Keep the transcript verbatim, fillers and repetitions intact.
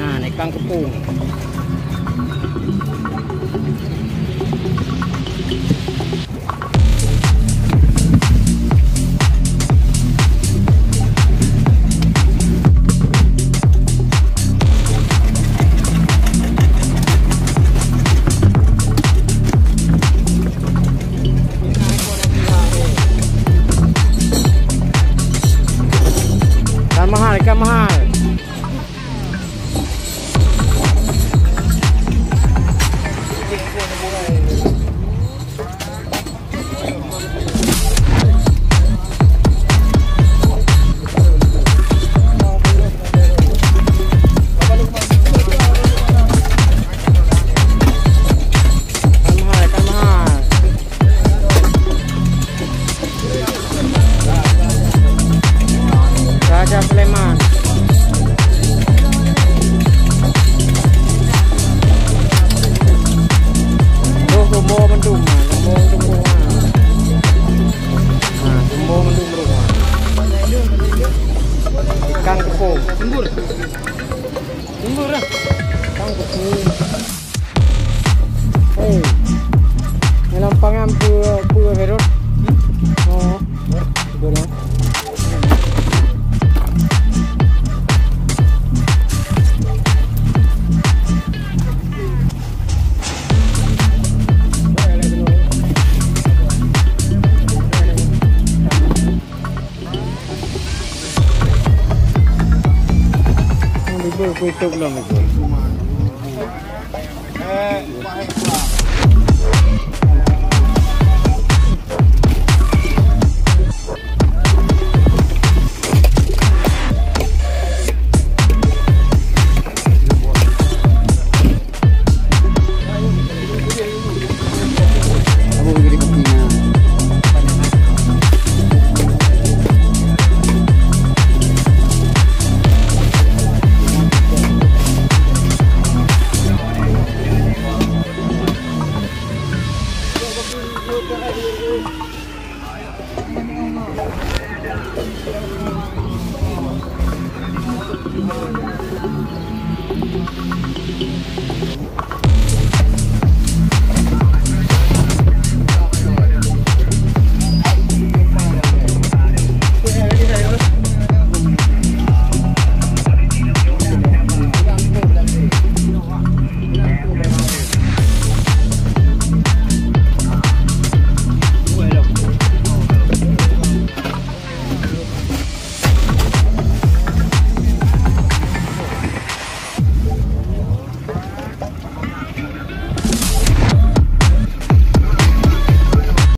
Nah, ikan kepung. Ikan mahal, ikan mahal. Ikan mahal, ikan mahal. Raja Sulaiman. Oh, combo mandum, combo mandum rumah. Nah, combo mandum rumah. Ikan kepung. Sembur. Sembur lah. Ikan kepung. Hei, dalam pangan pu-, pu Herod. Oh, sudah dah. Libur kuitop lom libur.